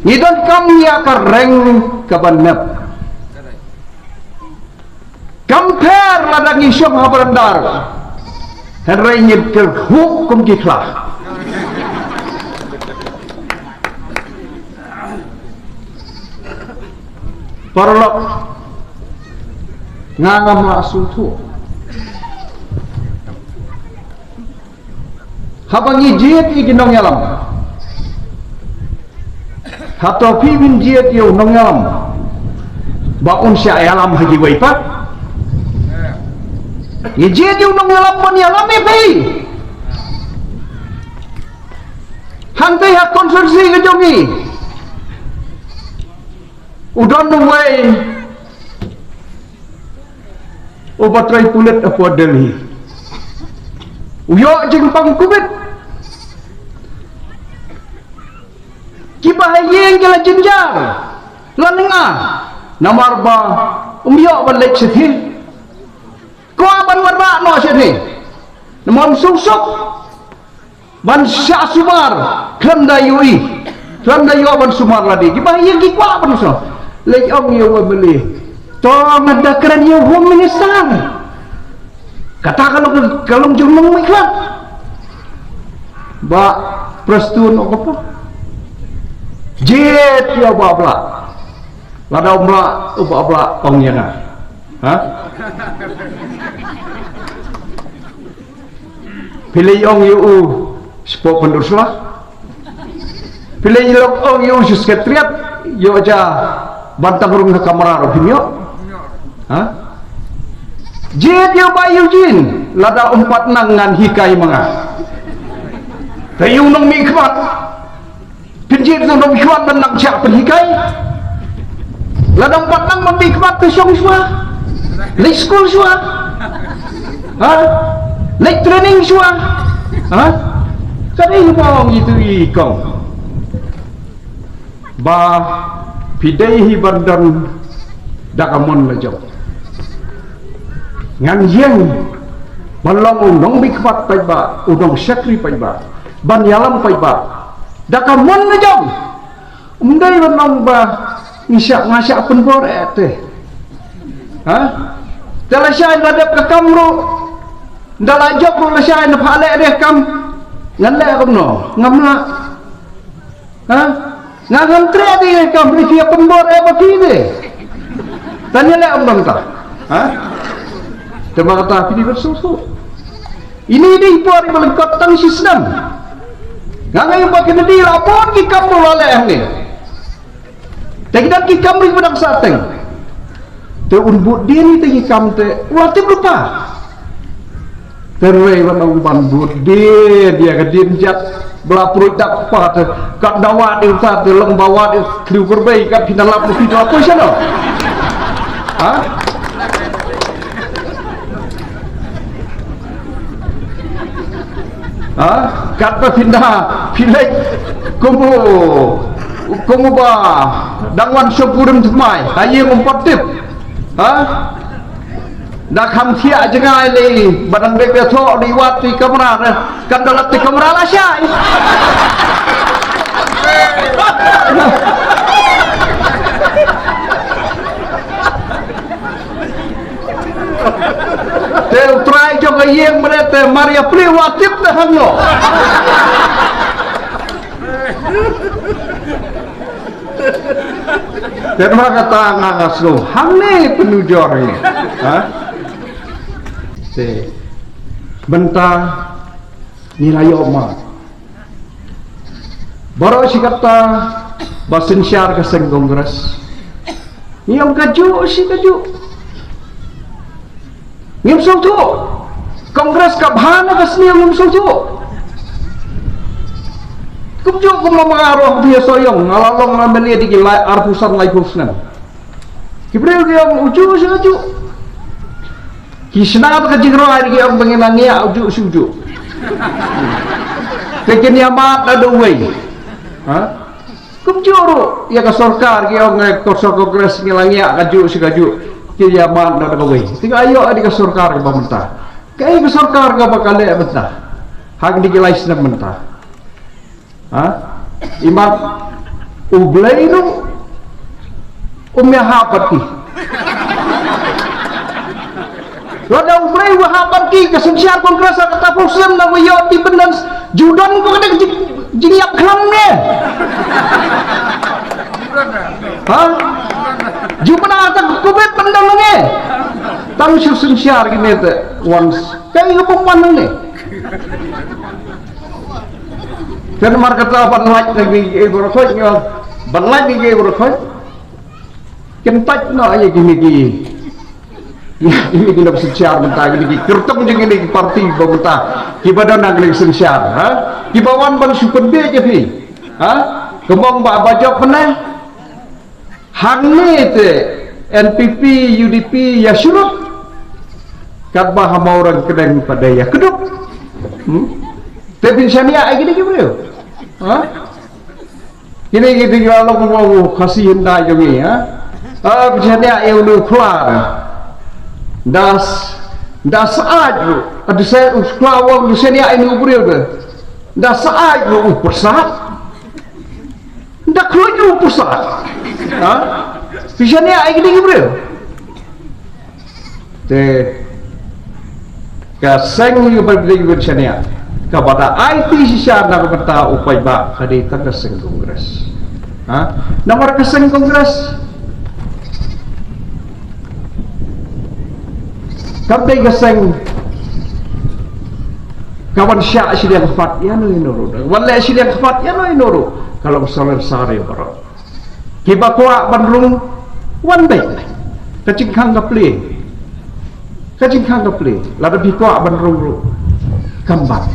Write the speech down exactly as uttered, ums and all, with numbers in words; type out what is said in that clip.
I donkam ïa ka reng kaba nep. Kam pher lada ngi shong ha barandar. Hynrei ngin kyrhuh kum ki khla. Paralok, nga ngam lah sngewthuh. Haba ngi jied ïa ki nongïalam. Hato phi bin jied ïa u nongïalam ba un shah ïalam ha kiwei pat? Ngi jied ïa u nongïalam ban ïalam ïa phi. Hangtei ha constituency ka jong ngi u don uwei uba trei pulit hapoh Delhi. U ïoh jingpang kubit. Kiba ha ïing ki la jynjar, la lynga. Namar ba um ïoh ban leit shathie. Kwah ban wanrah noh shathie. Namar um suk suk ban shah sumar, khlem da ïohi, khlem da ïoh ban sumar lade. Kiba ha ïing ki kwah ban sumar. Leit ong ïa u M L A, to nga da kren ïa u Home Minister. Kata ka long, ka long jong nongmihkhmat. Bah Prestone, ong ka, jied ïa u Bah Blah. Lada um lah u Bah Blah, ong ïa nga. Ha? Phi leit ong ïa u shapoh pyndur sla. Phi leit ong ïa u sha Secretariat, ïoh ja ban tang rung ha kamra ruh phim ïoh. Ha? Jied ïa u Bah Eugene, lada um pat nang ngan hikai ma nga. Te ïa u nongmihkhmat. Pynjied u nongmihkhmat ban nang shah pynhikai. Lada um pat nang nongmihkhmat te shong shuwa. Leit skul shuwa. Ha? Leit training shuwa. Ha? Ka dei ba ong itu i kong. Ba phi dei hi ban don da ka mon la jong. Ngan ïeng ban long u nongmihkhmat paidbah, u nongshakri paidbah, ban ïalam paidbah da ka mon la jong. Ym dei ban ong ba ngi shah, nga shah pynbor eh te. Ha? Te lashai la dep ka kam ruh, da la jop ruh lashai na pha leh de kam. Ngan leh kumno? Ngam lah. Ha? Nga ngam treh de kam, phi ïa pynbor eh ba phi de. Tang ïa leh ong dang ta. Ha? Te ba kata phi dei ban sngewthuh. Ini dei por iba lyngkot tang shi snem. Nga nga ïa ba kine dei la bun ki kam ba la leh hangne. Te ki dang ki kam ri ba dang sa teng. Te un bud dien ite ki kam te u la tip lypa. Te ruh ban ong ban bud dien ïa ka dien jat ba la pruid dak pa te. Kat dawa de uta te long bawa de kliw kerbei kat phi na lap phi dawa poi shano. Ha? Ha? Katba phin da, phi leit kum u, kum uba dang wan shong kurim thymmai, ha ïing um pat tip. Ha? Da kham thiah jngai lei, ba dang dei ba thoh dei wat ti kamra ne, kan da lap ti kamra la shai. Te u trai jong ka ïing mre te mar ïa plie wa tip te hangno. Te ma kata nga nga sngew hangne pynujor hi. Ha? Te mynta ngi la ïoh ma Baroh shi katta ba synshar ka seng Congress. Ngi ong kajuh shi kajuh. Ngim sngewthuh. Congress ka bha na ka sniew ngim sngewthuh. Kumjuh kum ma nga ruh phi ïa soi ong nga la long na mane dei ki lai arphew san laiphew snem. Ki briew ki ong ujuh shi ujuh. Ki shna ka jingrwai ki ong ba ngin nang ïa ujuh shi ujuh. Te kin ïa mad na da uwei. Ha? Kumjuh ruh ïa ka sorkar ki ong eh ka sorkar Congress ngin nang ïa kajuh shi kajuh. Kin ïa mad na da uwei. Te ka ïoh ïa ka sorkar kaba mynta. Kaei ka sorkar kaba ka leh mynta. Ha kine ki lai snem mynta. Ha? Imat U Blei ruh um ïahap bad ki. Lada U Blei u hap bad ki, ka synshar Congress ha kata phew snem na ba ïoh independence, ju don ko ka dei jing, jingïap khlam ne. Ha? Ju pynah ta ka Covid pyndonkam ne. Tang shu synshar kine te once. Kaei ka pynban ne. Kan mar kata ban lait na ki, eh, baroh khoit nyo. Ban lait na ki, eh, baroh khoit. Kyntait noh ïa kine ki. Kine ki nongshynshar mynta, kine ki kyrtong jong kine ki parti ba mynta. Kiba don ha kine ki synshar, ha? Kiba wan ban shu pynbiej ïa phi. Ha? Kumba ba, ba jop mynne. Hangne te N P P, U D P ïa shurup. Katba ha Mawrang Kdeng pat de ïa kdup. Hmm? Te phin shaniah ïa kine ki briew. Ha? Kine ki dei la long ba u Khasi Hyndai jong ngi, ha? Ah, phin shaniah ïa uni u Khla. Da s-, da syaid ruh. Adu se u Khla u ong phin shaniah ïa uni u briew de. Da syaid ruh u pyrsad. Da khluit ruh u pyrsad. Ha? Phin shaniah ïa kine ki briew. Te ka seng ïa ba dei ban shaniah, kaba da aiti shisha na ka bynta u paidbah ka dei tang ka seng Congress. Ha? Namar ka seng Congress kam dei ka seng ka wan shah shiliang khmat ïa no ïa no ruh, wan leh shiliang khmat ïa no ïa no ruh, ka long salonsar ïa baroh. Kiba kwah ban rung, wan beit. Ka jingkhang ka plie. Ka jingkhang ka plie. Lada phi kwah ban rung ruh, kam ban.